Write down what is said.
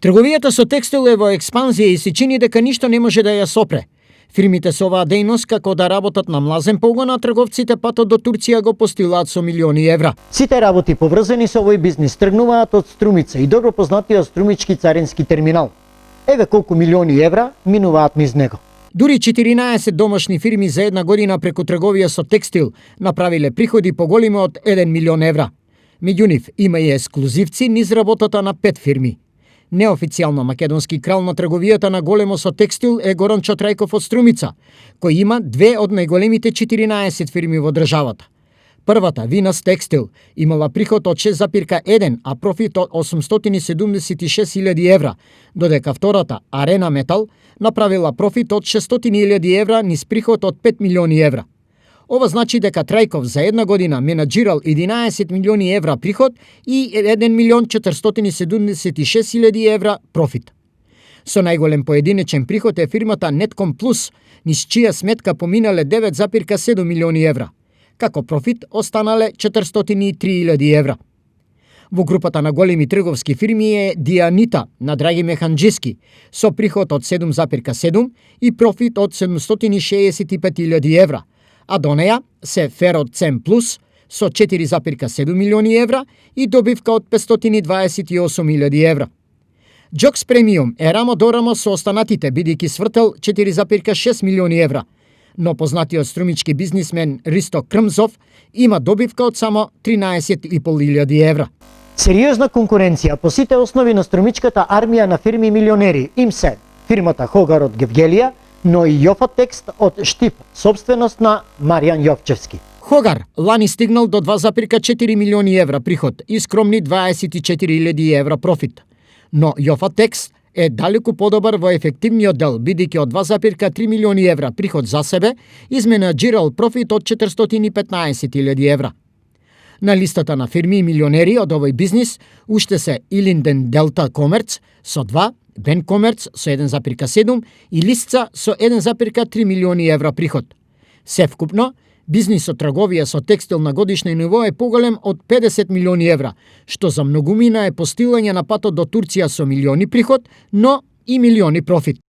Трговијата со текстил е во експанзија и се чини дека ништо не може да ја сопре. Фирмите со оваа дејност како да работат на млазен погон, а трговците патот до Турција го постилаат со милиони евра. Сите работи поврзани со овој бизнис тргнуваат од Струмица и добро познатиот Струмички царински терминал. Еве колку милиони евра минуваат низ него. Дури 14 домашни фирми за една година преку трговија со текстил направиле приходи поголеми од 1 милион евра. Меѓу нив има и ексклузивци низ работата на 5 фирми. Неофицијално македонски крал на трговијата на големо со текстил е Горан Чотрајков од Струмица, кој има две од најголемите 14 фирми во државата. Првата, Винас Текстил, имала приход од 6,1, а профит од 876.000 евра, додека втората, Арена Метал, направила профит од 600.000 евра низ приход од 5 милиони евра. Ова значи дека Трајков за една година менаџирал 11 милиони евра приход и 1.476.000 евра профит. Со најголем поединечен приход е фирмата Нетком Плюс, низ чија сметка поминале 9,7 милиони евра. Како профит останале 403.000 евра. Во групата на големи трговски фирми е Дианита на Драги Механџиски со приход од 7,7 и профит од 765.000 евра, а до неја се Ферод Цем Плюс со 4,7 милиони евра и добивка од 528.000 евра. Джокс Премиум е рамо до рамо со останатите, бидејќи свртел 4,6 милиони евра, но познатиот струмички бизнисмен Ристо Крмзов има добивка од само 13.500 евра. Сериозна конкуренција по сите основи на струмичката армија на фирми милионери им се фирмата Хогар од Гевгелија, но и Јофатекст од Штип, собственост на Маријан Јовчевски. Хогар лани стигнал до 2,4 милиони евра приход и скромни 24.000 евра профит. Но Јофатекст е далеку подобар во ефективниот дел, бидејќи од 2,3 милиони евра приход за себе изменаџирал профит од 415.000 евра. На листата на фирми и милионери од овој бизнис уште се Илинден Делта Комерц со 2, Бен Комерц со 1,7 и Лисца со 1,3 милиони евра приход. Севкупно, бизнисот трговија со текстил на годишно ниво е поголем од 50 милиони евра, што за многумина е постилање на патот до Турција со милиони приход, но и милиони профит.